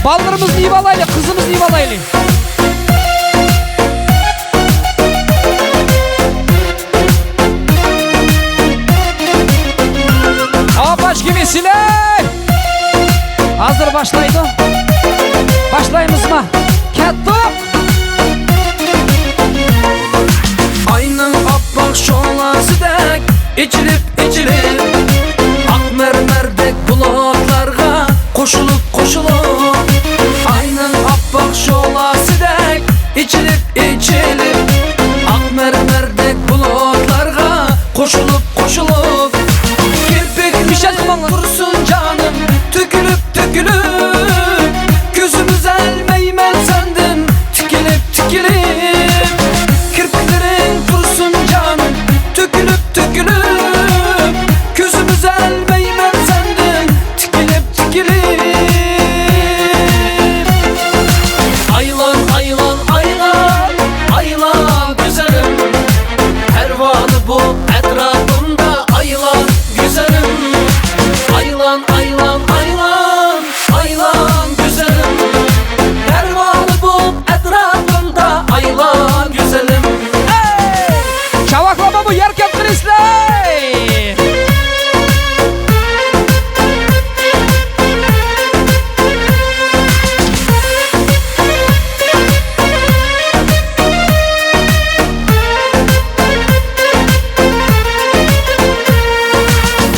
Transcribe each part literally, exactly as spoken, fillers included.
بالىلىرىمىزنى يېيىۋالايلى، قىزىمىزنى يېيىۋالايلى. ئاپاش كىمىسىلەر؟ ھازىر باشلايدۇ. باشلايمىزما؟ كەتتۇق. ئاينىڭ ئاپئاق شولاسىدەك ئېچىلىپ، ئېچىلىپ، ئاق مەرمەردەك بۇلۇتلارغا قوشۇلۇپ، قوشۇلۇپ، ئاينىڭ ئاپئاق شولاسىدەك ئېچىلىپ، ئېچىلىپ، ئاق مەرمەردەك بۇلۇتلارغا قوشۇلۇپ، قوشۇلۇپ، كىرپىكلىرىڭ تۇرسۇن جانىم، تۆكۈلۈپ، تۆكۈلۈپ، كۆزۈم ئۈزەلمەيمەن سەندىن تىكىلىپ، تىكىلىپ، كىرپىكلىرىڭ تۇرسۇن جانىم، تۆكۈلۈپ، تۆكۈلۈپ، كۆزۈم ئۈزەلمەيمەن سەندىن تىكىلىپ، تىكىلىپ. ئايلان، ئايلان، ئايلان، ئايلان گۈزەلىم، پەرۋانە بوپ ئەتراپىمدا ئايلان گۈزەلىم، ئايلان، ئايلان، ئايلان. ئايلان گۈزەلىم، پەرۋانە بوپ ئەتراپىمدا ئايلان گۈزەلىم. ئەي! چاۋاكلارما بۇ يەركەن قىلىسىلەر!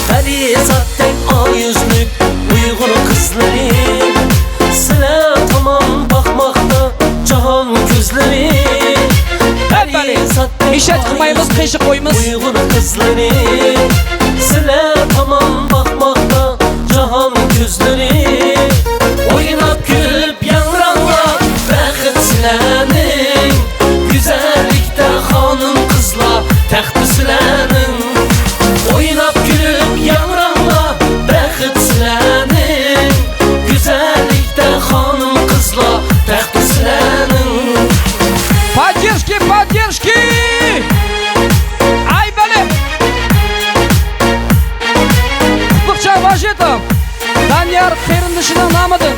پەرىزاتتەك ئاق يۈزلۈك ئۇيغۇر قىزلىرى، سىلەر تامان باقماقتا جاھان كۆزلىرى. پەرىزاتتەك ئىشەت قىلمايمىز، قېشى قويىمىز. ئۇيغۇر قىزلىرى، سىلەر تامان باقماقتا جاھان كۆزلىرى. ئويناپ كۈلۈپ ياڭراڭلار، بەخت سىلەرنىڭ. گۈزەللىكتە خانىم قىزلار، تەختى سىلەرنىڭ. ئويناپ كۈلۈپ ياڭراڭلار، بەخت سىلەرنىڭ. گۈزەللىكتە خانىم قىزلار، تەختى سىلەرنىڭ. Поддержки, поддержки! ئاي بەلى! قۇتلۇقجان ۋاجىتوف، دانىيار قېرىندىشىنىڭ نامىدىن.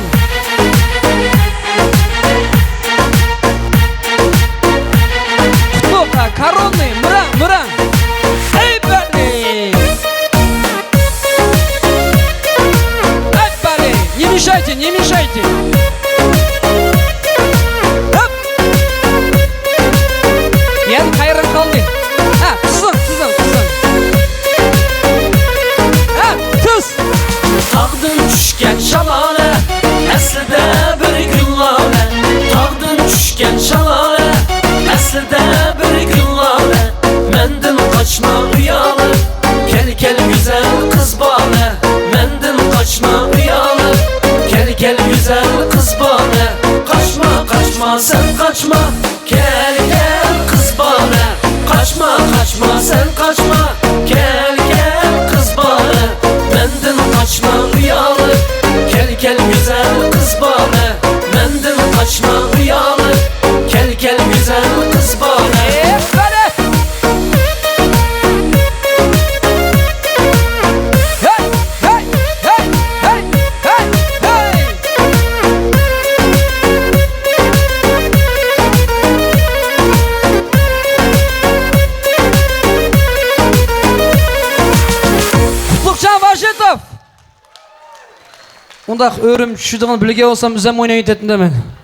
قۇتلۇق، ھە، كاروننى، مىرەڭ، مىرەڭ. ئەي بەلى! ئەي بەلى! Не мешайте, не мешайте! ھۆپ! يەنە قايرىڭ قالدى. ھە، تۇزۇڭ، تۇزۇڭ، تۇزۇڭ. ھە، تۇز. تاغدىن چۈشكەن شالالە، ئەسلىدە بىر گۈللالە. تاغدىن چۈشكەن شالالە، ئەسلىدە بىر گۈللالە. مەندىن قاچما ئۇيالىپ، كەل، كەل، گۈزەل قىز بالە. مەندىن قاچما ئۇيالىپ، كەل، كەل، گۈزەل قىز بالە. قاچما، قاچما، سەن قاچما. كەل، كەل، قىز بالە، قاچما، قاچما، سەن قاچما. كەل، كەل، قىز بالە، مەندىن قاچما ئۇيالىپ. كەل، كەل، گۈزەل قىز بالە، مەندىن قاچما ئۇيالىپ. كەل، كەل، گۈزەل قىز بالە. ھەي! ھەي! ھەي! ھەي! ھەي! ھەي! قۇتلۇقجان ۋاجىتوف! ئۇنداق ئۆرۈم چۈشىدىغىنىنى بىلگەن بولسام، ئۆزۈم ئوينايتتىم دە مەن.